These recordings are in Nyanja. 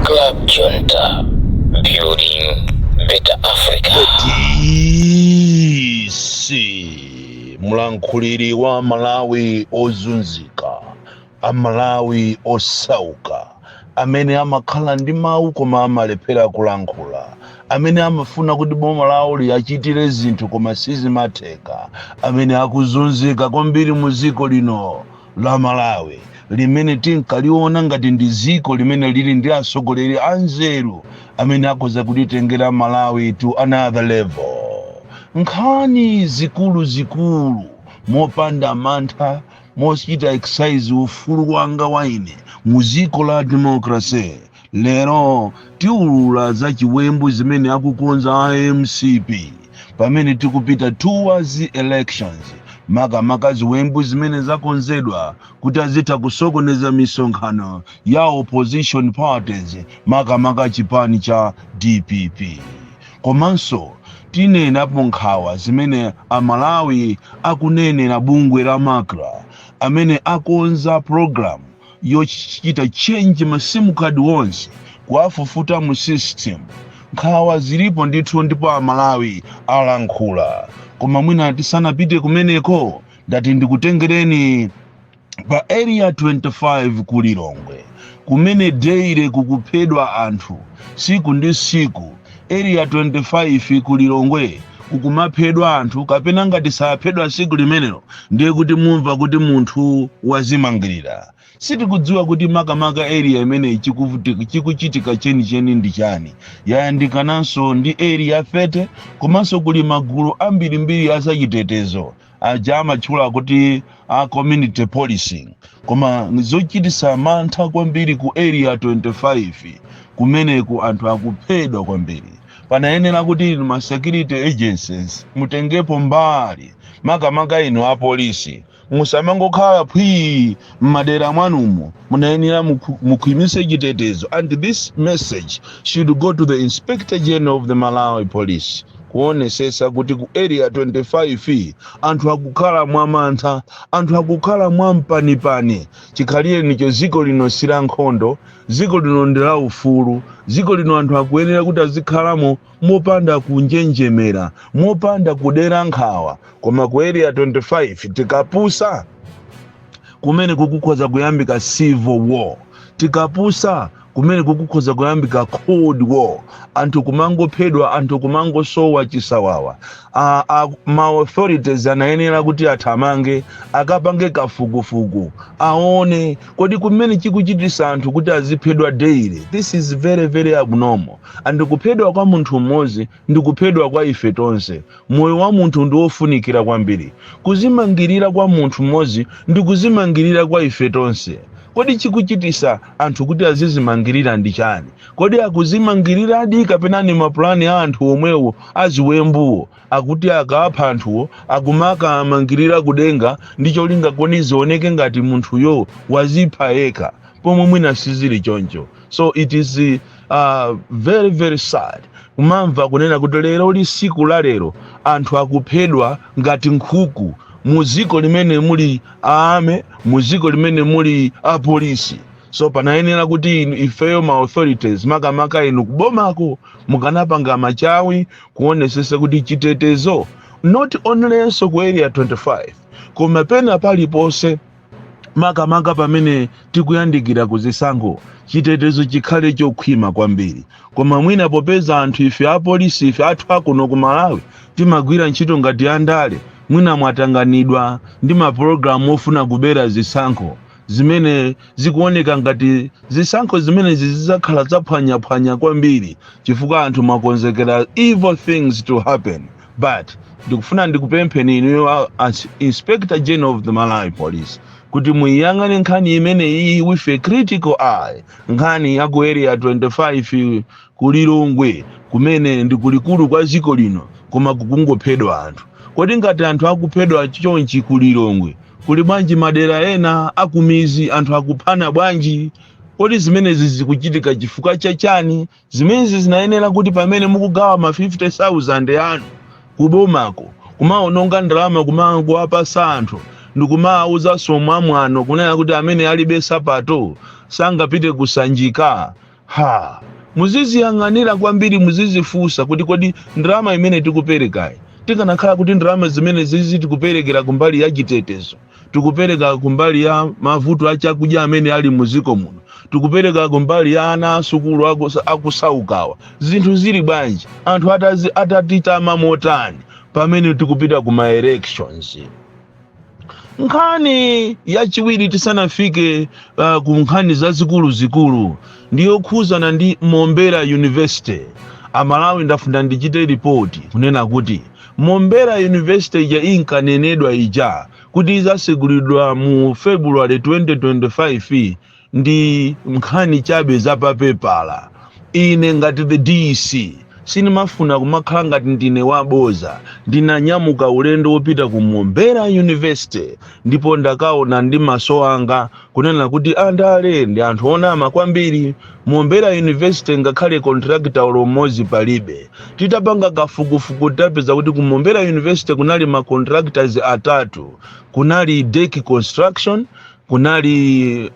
Club Junta, building better Africa. DC, mlankhuliri wa Malawi ozunzika, Amalawi osauka, amene amakhala ndi mawu koma amalephera kulankhula, amene amafuna kuti boma lawo liyachitire zinthu koma sizimatheka, amene akuzunzika kwambiri mu dziko lino la Malawi, limene tinkaliona ngati ndi dziko limene lili ndi atsogoleri anzeru amene akhoza kulitengera Malawi to another level. Nkhani zikulu zikulu, mopanda mantha, mochita exercise ufulu wanga waine mu dziko la democracy, lero tiulula za chiwembu zimene akukonza a MCP pamene tikupita towards elections, makamaka ziwembu zimene zakonzedwa kuti azitha kusokoneza misonkhano ya opposition parties, makamaka chipani cha DPP. Komanso tinenapo nkhawa zimene Amalawi akunenera bungwe la MACRA, amene akonza program yochita change ma SIM card wonse, kuwafufuta mu system. Nkhawa zilipo ndithu, ndipo Amalawi alankhula. Koma mwina tisanapite kumeneko, ndati ndikutengereni pa Area 25 ku Lilongwe, kumene daily kukuphedwa anthu siku ndi siku. Area 25 ku Lilongwe kukumaphedwa anthu, kapena ngati saphedwa siku limenelo, ndiye kuti mumva kuti munthu wazimangirira. Sitikudziwa kuti makamaka area imeneyi chikuchitika chenicheni ndi chani. Yayandikananso ndi Area 30, komanso kuli magulu ambirimbiri azachitetezo aja amatchula kuti a community policing. Koma zochitisa mantha kwambiri, ku Area 25 kumeneku anthu akuphedwa kwambiri. Panayenera kuti inu ma security agencies mutengepo mbali, makamaka inu apolisi, musamangokhala phwii m'madera mwanumo. Munayenera mukhwimise chitetezo, and this message should go to the Inspector General of the Malawi Police, kuonesesa kuti ku Area 25 anthu akukhala mwamantha, anthu akukhala mwampanipani. Chikhalire nicho dziko lino si la nkhondo, dziko lino ndi la ufulu. Dziko lino anthu akuyenera kuti azikhalamo mopanda kunjenjemera, mopanda kudera nkhawa. Koma ku Area 25 tikapusa, kumene kukukhoza kuyambika civil war. Tikapusa, kumene kukukhoza kuyambika cold war, anthu kumangophedwa, anthu kumangosowa chisawawa. Ma authorities anayenera kuti athamange, akapange kafukufuku, aone kodi kumene chikuchitisa anthu kuti aziphedwa daily. This is very very abnormal, and kuphedwa kwa munthu mmodzi ndi kuphedwa kwa ife tonse. Moyo wa munthu ndi wofunikira kwambiri. Kuzimangirira kwa munthu mmodzi ndi kuzimangirira kwa ife tonse. Kodi chikuchitisa anthu kuti azizimangirira ndi chani? Kodi akuzimangiriradi, kapena ni mapulani a anthu omwewo aziwembuwo, akuti akapha anthuwo akumaka amangirira kudenga ndi cholinga koni zioneke ngati munthuyo wazipha yekha, pomwe mwina sizili choncho? So it is very very sad kumamva kunena kuti lero li siku la lero anthu akuphedwa ngati nkhuku mu dziko limene muli army, mu dziko limene muli apolisi. So panayenera kuti ifeyo ma authorities, makamaka inu kubomako, mukanapanga machawi kuonesesa kuti chitetezo, not onlynso ku Area 25, koma pena paliponse, makamaka pamene tikuyandikira kuzisankho, chitetezo chikhale chokhwima kwambiri. Koma mwina popeza anthu ife apolisi, ife athu akuno ku Malawi, timagwira ntchito ngati andale, mwina mwatanganidwa ndi mapulogalamu ofuna kubera zisankho, zimene zikuoneka ngati zisankho zimenezi zidzakhala zaphwanyaphwanya kwambiri, chifukwa anthu mwakonzekera evil things to happen. But ndikufuna ndikupempheni inuyo as Inspector General of the Malawi Police kuti muyang'ane nkhani imeneyi with a critical eye, nkhani ya ku Area 25 ku Lilongwe, kumene ndi kulikulu kwa dziko lino, koma kukungophedwa anthu. Kodi ngati anthu akuphedwa chonchi ku Lilongwe, kuli bwanji madera ena akumizi? Anthu akuphana bwanji? Kodi zimenezi zikuchitika chifukwa chachani? Zimenezi zinayenera kuti pamene mukugawa ma 50,000 anu kubomako, kumaononga ndalama, kumangowapasa anthu, ndikumawuzanso mwamwano kunena kuti amene alibe sapato sangapite kusanjika. Ha, muziziyang'anira kwambiri, muzizifunsa kuti kodi ndalama imene tikuperekayi, tikanakhala kuti ndalama zimene zizi tikuperekera kumbali ya chitetezo, tikupereka kumbali ya mavuto achakudya amene ali muziko muno, tikupereka kumbali ya ana asukulu akusaukawa, zinthu zili bwanji? Anthu atatitama motani pamene tikupita kuma elections? Nkhani yachiwiri, tisanafike ku nkhani zazikuluzikulu, ndiyokhuzana ndi Mombera University. Amalawi, ndafuna ndichite ripoti kunena kuti Mombera University ija inkanenedwa ija kuti izasegulidwa mu February 2025 ndi nkhani chabe zapapepala. Ine ngati the DC sindimafuna kumakhala ngati ndine waboza. Ndinanyamuka ulendo wopita ku Mombera University ndipo ndakaona ndi maso anga kunena kuti andale ndi anthu onama kwambiri. Mombera University ngakhale contractor olo mmodzi palibe. Titapanga kafukufuku, tapeza kuti ku Mombera University kunali ma contractors atatu: kunali Dek Construction, kunali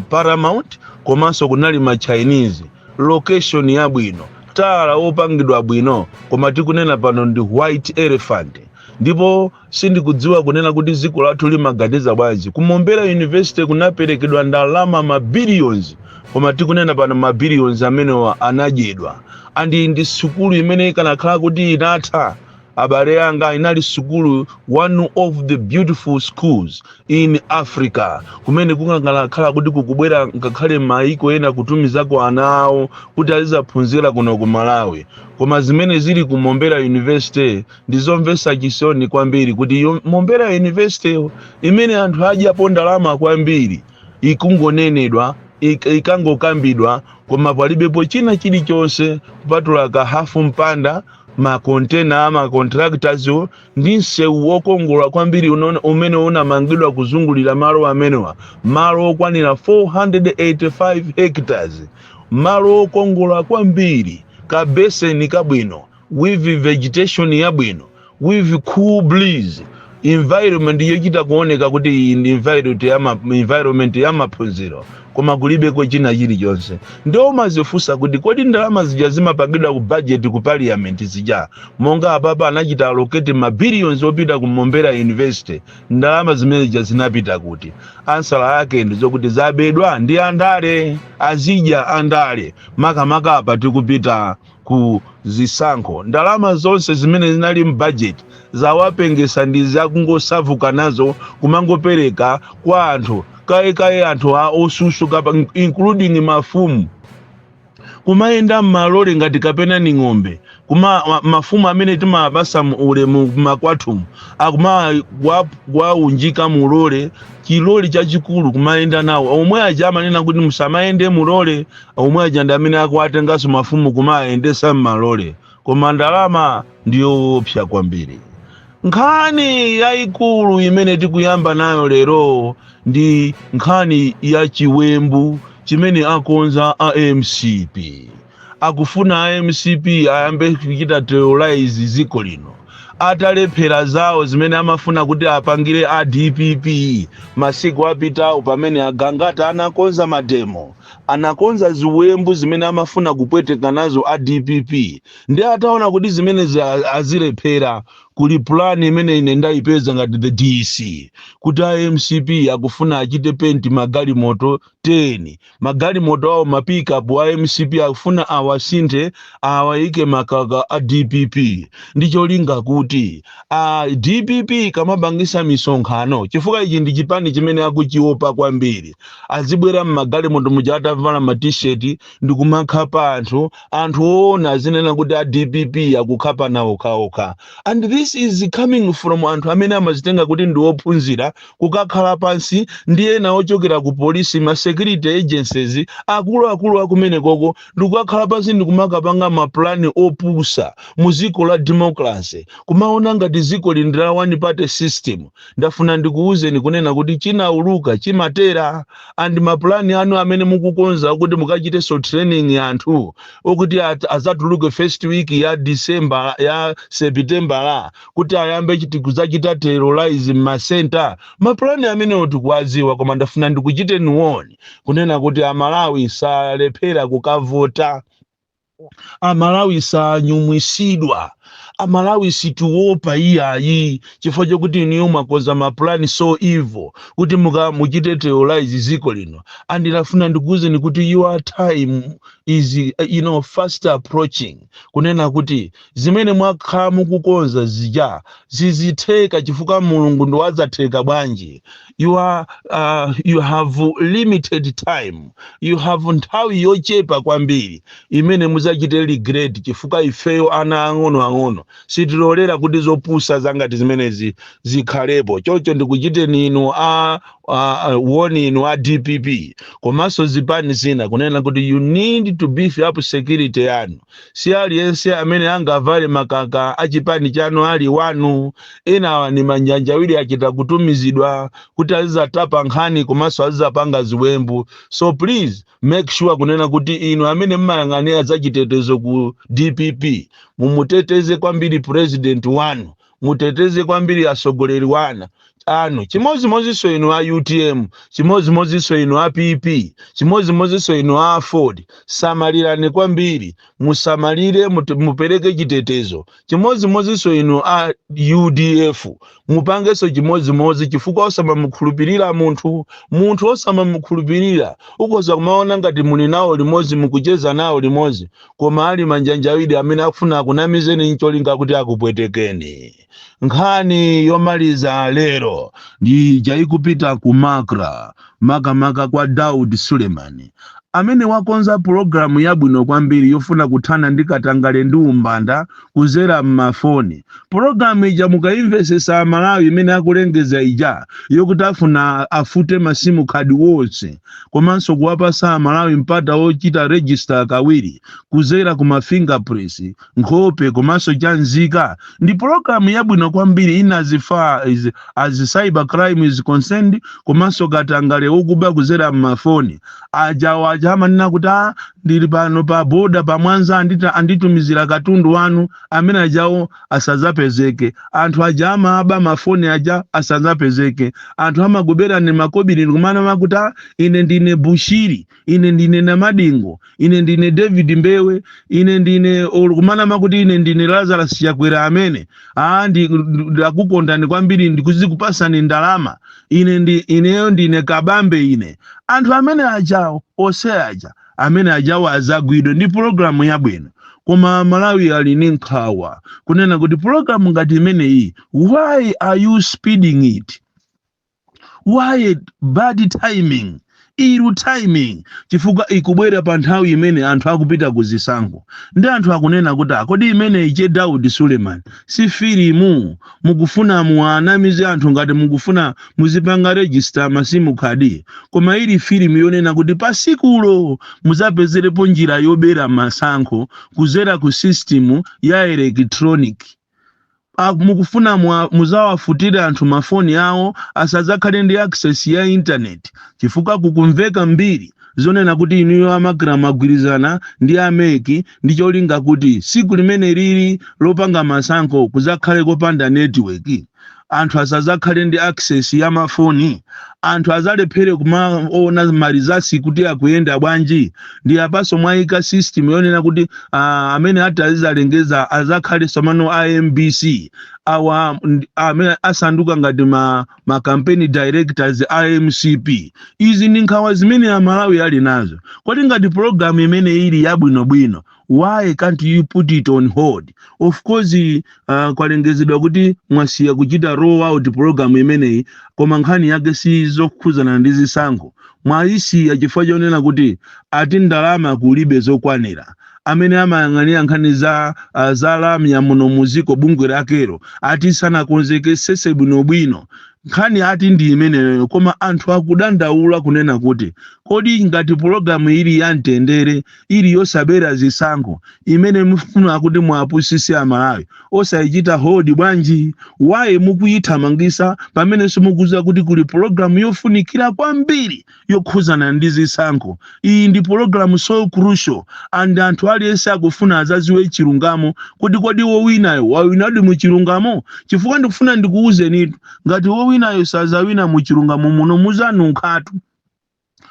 Paramount, komanso kunali ma Chinese. Location yabwino, tala wopangidwa bwino, koma tikunena pano ndi white elephant. Ndipo sindikudziwa kunena kuti dziko lathu limaganiza bwanji. Ku Mombera University kunaperekedwa ndalama ma billions, koma tikunena pano ma billions amenewa anadyedwa. And ndi sukulu imene ikanakhala kuti inatha, abale anga, inali sukulu, one of the beautiful schools in Africa, kumene kukanakhala kuti kukubwera ngakhale maiko ena kutumizako ana awo kuti azizaphunzira kuno ku Malawi. Koma zimene zili ku Mombera University ndizomvetsa chisoni kwambiri, kuti Mombera University imene anthu adyapo ndalama kwambiri ikungonenedwa, ikangokambidwa, koma palibepo china chilichonse kupatula ka hafu mpanda, makontena ama contractors ndi msewu wokongola kwambiri umene unamangidwa kuzungulira malo amenewa, malo okwanira 485 hectares, malo okongola kwambiri, kabeseni kabwino with vegetation yabwino, with cool breeze, environment yochita kuoneka kuti iyi ndi environment ya maphunziro, koma kulibeko china chilichonse. Ndiwo umazifunsa kuti kodi ndalama zija zimapangidwa ku budget ku parliament zija, monga apapa anachita allocate ma billions opita ku Mombera University, ndalama zimene zija zinapita kuti? Answer yake ndizokuti zabedwa ndi andale, azidya andale. Makamaka apa tikupita ku zisankho, ndalama zonse zimene zinali m'budget zawapengesa ndi zakungosavuka nazo, kumangopereka kwa anthu kayekaye, anthu a osusuka, including mafumu, kumayenda m'malole ngati kapena ni ng'ombe. Kuma mafumu amene timapasa ulemu makwathumu akuma kwaunjika mulole, chiloli chachikulu, kumayenda nawo. Omwe aja amanena kuti musamayende mulole, omwe aja ndi amene akuwatenganso mafumu kumayendesa m'malole. Koma ndalama ndiyoopsa kwambiri. Nkhani yayikulu imene tikuyamba nayo lero ndi nkhani ya chiwembu chimene akonza a MCP. Akufuna a MCP ayambe kuchita terrorize dziko lino atalephera zawo zimene amafuna kuti apangire a DPP masiku apitawo, pamene agangata anakonza mademo, anakonza ziwembu zimene amafuna kupweteka nazo a DPP. Ndi ataona kuti zimene azilephera, kuli plan imene ine ndayipeza ngati the DC kuti a MCP akufuna achite paint magalimoto 10, magalimoto awo, ma pickup a MCP, akufuna awasinthe, awayike makaka a DPP, ndi cholinga kuti a DPP kamapangisa misonkhano, chifukwa ichi ndi chipani chimene akuchiopa kwambiri, azibwera mmagalimoto muja atavala ma T-shirt ndi kumakhapa anthu. Anthu oona azinena kuti a DPP akukhapa nawo okhaokha. And this is coming from anthu amene amazitenga kuti ndi ophunzira, kukakhala pansi ndi ena ochokera ku polisi, ma security agencies akuluakulu akumene koko, ndikukakhala pansi ndikumakapanga mapulani opusa mu dziko la democracy, kumaona ngati dziko lindi la one party system. Ndafuna ndikuwuzeni kunena kuti chinauluka chimatera. And mapulani anu amene mukukonza kuti mukachitenso training anthu okuti azatuluke first week ya December, ya September la kuti ayambe chiti kudzachita terrorize m'masenta. Mapulani amenewo tikuwadziwa, koma ndafuna ndikuchiteni warn kunena kuti Amalawi salephera kukavota, Amalawi sanyumwisidwa, Amalawi situopa iyayi, chifukwa chokuti iniyo mwakoza mapulani so evil kuti muka muchite terrorize dziko lino. And ndafuna ndikuwuzeni kuti your time is fast approaching, kunena kuti zimene mwakhala mukukonza zija zizitheka, chifukwa Mulungu ndiwadzatheka bwanji. You have limited time, you have nthawi yochepa kwambiri imene muzachite regret, chifukwa ifeyo ana ang'ono ang'ono sitilolera kuti zopusa zangati zimenezi zikhalepo. Choncho ndikuchiteni inu a warn inu a DPP komanso zipani zina kunena kuti you need to beef up security yanu. Si aliyense amene angavale makaka a chipani chanu ali wanu. Enawa ni manjanjawiri, achita kutumizidwa kuti azizatapa nkhani komanso azizapanga ziwembu. So please make sure kunena kuti inu amene mmayang'anira zachitetezo ku DPP, mumuteteze kwambiri president wanu, muteteze kwambiri atsogoleri wana anu. Chimodzimodzinso inu a UTM, chimodzimodzinso inu a PP, chimodzimodzinso inu a AFORD, samalirani kwambiri, musamalire, mupereke chitetezo. Chimodzimodzinso inu a UDF, mupangenso chimodzimodzi, chifukwa osamamukhulupirira munthu. Munthu osamamukhulupirira, ukhoza kumaona ngati muli nawo limodzi, mukucheza nawo limodzi, koma ali manjanjawiri amene akufuna akunamizeni ncholinga kuti akupwetekeni. Nkhani yomaliza lero ndi ikupita ku MACRA, makamaka kwa Daud Suleiman amene wakonza pulogalamu yabwino kwambiri yofuna kuthana ndi katangale ndi umbanda kuzera m'mafoni. Pulogalamu ija mukayimvesesa, Malawi, imene akulengeza ija yokuti afuna afute ma SIM card wonse komanso kuwapasa Amalawi mpata wochita register kawiri kuzera kuma fingerprints, nkhope komanso chanzika, ndi pulogalamu yabwino kwambiri in as far as cyber crime is concerned komanso katangale wokuba kuzera m'mafoni. Ajawo aja amanena kuti, "A, ndili pano pa boda pa Mwanza, anditumizira katundu wanu," amene ajawo asadzapezeke. Anthu aja amaba mafoni aja asadzapezeke. Anthu amakuberani makobiri kumana makuti, "Ah, ine ndine Bushiri, ine ndine Namadingo, ine ndine David Mbewe, ine ndine," olu kumana makuti, "Ine ndine Lazarus Chakwera amene ndakukondani kwambiri, ndikuzikupasani ndalama, ine ndi ineyo ndine Kabambe ine." Anthu amene ajawo ose aja amene ajawo azagwidwe. Ndi pulogalamu yabwino, koma Malawi ali ndi nkhawa kunena kuti pulogalamu ngati imeneyi, why are you speeding it? Why bad timing, ill timing? Chifukwa ikubwera pa nthawi imene anthu akupita ku zisankho, ndi anthu akunena kuti, "Akodi imeneyi che Daud Suleiman si filimu? Mukufuna muanamize anthu ngati mukufuna muzipanga register ma SIM card, koma ili filimu yonena kuti pasikulo muzapezerepo njira yobera masankho kuzera ku system ya electronic. Mukufuna muzawafutire anthu mafoni awo asadzakhale ndi access ya internet, chifukwa kukumveka mbiri zonena kuti inuyo a MACRA magwirizana ndi a MEC ndi cholinga kuti siku limene lili lopanga masankho kuzakhale kopanda network, anthu asadzakhale ndi access ya mafoni, anthu azalephere kumaona ma results kuti akuyenda bwanji. Ndi apaso mwayika system yonena kuti amene ati azizalengeza azakhale samano a MBC awa amene asanduka ngati ma campaign directors a MCP. Izi ndi nkhawa zimene Amalawi ali nazo. Kodi ngati program imene ili yabwinobwino, why can't you put it on hold? Of course, kwalengezedwa kuti mwasiya kuchita roll out program imeneyi, koma nkhani yake si zokhuzana ndi zisankho. Mwayisiya chifukwa chonena kuti ati ndalama kulibe zokwanira. Amene amayang'anira nkhani za LAMIA muno muziko, bungwe lakelo ati sanakonzekesese bwinobwino. Nkhani ati ndi imeneyo, koma anthu akudandaula kunena kuti kodi ngati pologalamu ili ya mtendere, ili yosabera zisankho, imene mufuna kuti muapusise Amalawi, osayichita hold bwanji? Why mukuyithamangisa pamenenso mukuziwa kuti kuli pologalamu yofunikira kwambiri yokhuzana ndi zisankho? Iyi ndi pologalamu so crucial, and anthu aliyense akufuna azaziwe chilungamo kuti kodi wowinayo wawinadi mu chilungamo? Chifukwa ndikufuna ndikuwuzenitu, ngati wowinayo sazawina mu chilungamo muno, muzanunkhatu,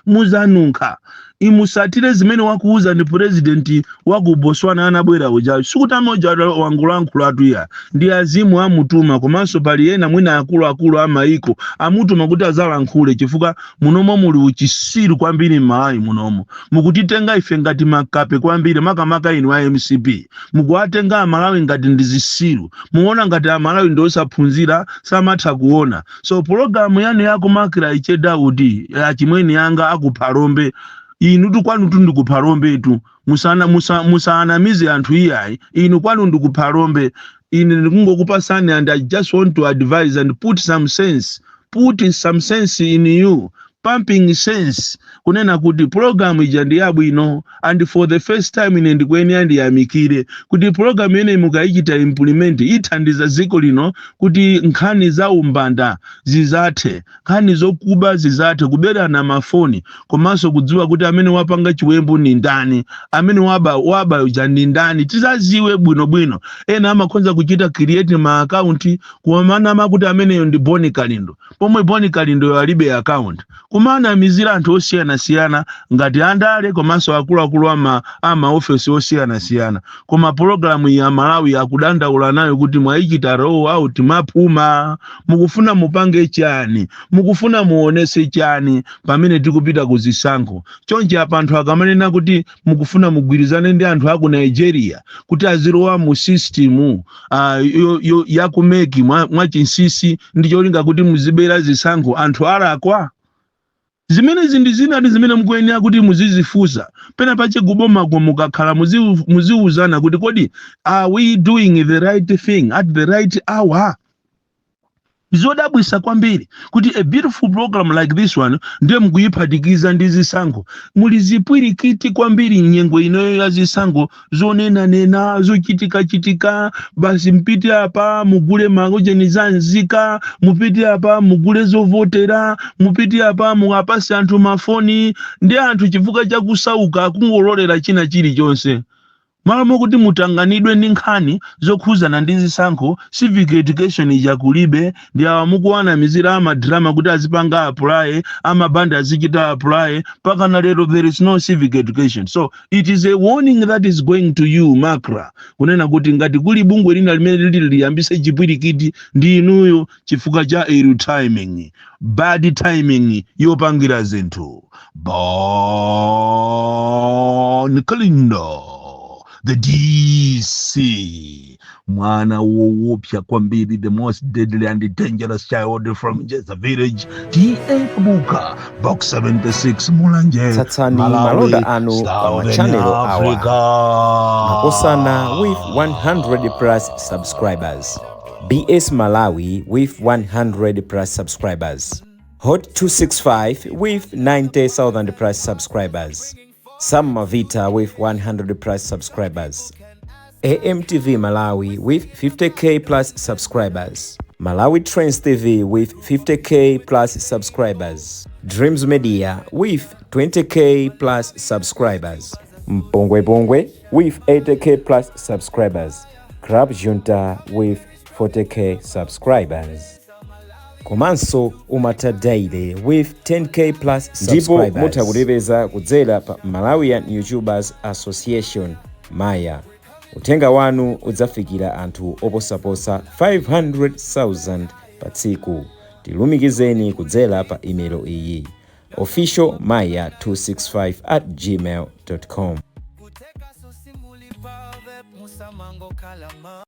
muzanunkha. Imusatire zimene wakuuza ndi president wa ku Botswana anabwera uja. Sikuti amoja wangulankhulatu iya, ndi azimu amutuma, komanso pali ena mwina akuluakulu amayiko amutuma kuti azalankhule, chifukwa munomo muli uchisiru kwambiri. M'Malawi munomo mukutitenga ife ngati makape kwambiri, makamaka inu a MCP. Mukuwatenga Amalawi ngati ndi zisiru, muona ngati Amalawi ndi osaphunzira, samatha kuona. So pologalamu yanu yakumakira icheda kuti achimweni yanga akuphalombe, inu tu kwanu tu ndikuphalombetu. Musana musanamize anthu iyayi, inu kwanu ndikuphalombe. Ine ndikungokupasani, and I just want to advise and put some sense, put some sense in you, pumping sense, kunena kuti program ija ndi yabwino. And for the first time ine ndikuyenera ndiyamikire kuti program imene mukayichita implement ithandiza dziko lino kuti nkhani za umbanda zizathe, nkhani zokuba zizathe, kuberana mafoni, komanso kudziwa kuti amene wapanga chiwembu ni ndani, amene waba waba uja ndi ndani, tizaziwe bwinobwino. Ena amakhonza kuchita create ma account kumanama kuti ameneyo ndi Boni Kalindo, pomwe Boni Kalindo alibe account, kumanamizira anthu osiyanasiyana ngati andale komanso akuluakulu ama ofesi osiyanasiyana. Koma pologalamu ya Malawi akudandaula nayo kuti mwayichita roll out mwaphuma. Mukufuna mupange chani? Mukufuna muonese chani pamene tikupita ku zisankho chonchi? Apa anthu akamanena kuti mukufuna mugwirizane ndi anthu aku Nigeria kuti azilowa mu system ya ku MEC mwachinsisi ndi cholinga kuti muzibera zisankho, anthu alakwa? Zimenezi ndi zinati zimene mukuyenera kuti muzizifunsa pena pache kubomako. Mukakhala muziuzana kuti kodi are we doing the right thing at the right hour? Zodabwisa kwambiri kuti a beautiful program like this one ndiye mukuyiphatikiza ndi zisankho. Muli zipwirikiti kwambiri nyengo inoyo ya zisankho, zonenanena, zochitikachitika. Basi, mpite apa mugule maujeni za nzika, mupite apa mugule zovotera, mupite apa mukapase anthu mafoni. Ndi anthu chifukwa chakusauka kungololera china chilichonse, malo mokuti mutanganidwe ndi nkhani zokhuzana ndi zisankho. Civic education ija kulibe. Ndi awa mukuwanamizira amadrama kuti azipanga apply, amabanda azichita apply. Mpaka na lero there is no civic education. So it is a warning that is going to you, MACRA, kunena kuti ngati kuli bungwe lina limene lili liyambise chipwirikiti ndi inuyo, chifukwa cha ill timing, bad timing yopangira zinthu. Bon Kalindo, the DC, mwana woopsa kwambiri, the most deadly and dangerous child from Jeza Village, T/A Mabuka, Box 76, Mulanje, Tsatsani Malawi, malonda anu pa Southern machanelo awa: Africa. Makosana with 100 plus subscribers, BS Malawi with 100 plus subscribers, Hot 265 with 90,000 plus subscribers, Sam Mavita with 100 plus subscribers, AMTV Malawi with 50K plus subscribers, Malawi Trends TV with 50K plus subscribers, Dreams Media with 20K plus subscribers, Mpongwe Pongwe with 80K plus subscribers, Club Junta with 40K subscribers, komanso Umata Daily with 10K plus. Ndipo mutha kutipeza kudzera pa Malawian YouTubers Association, Maya. Uthenga wanu udzafikira anthu oposaposa 500,000 pa tsiku. Tilumikizeni kudzera pa imelo iyi: officialmaya265@gmail.com. Kuteka sosimuli pave musamango kalama.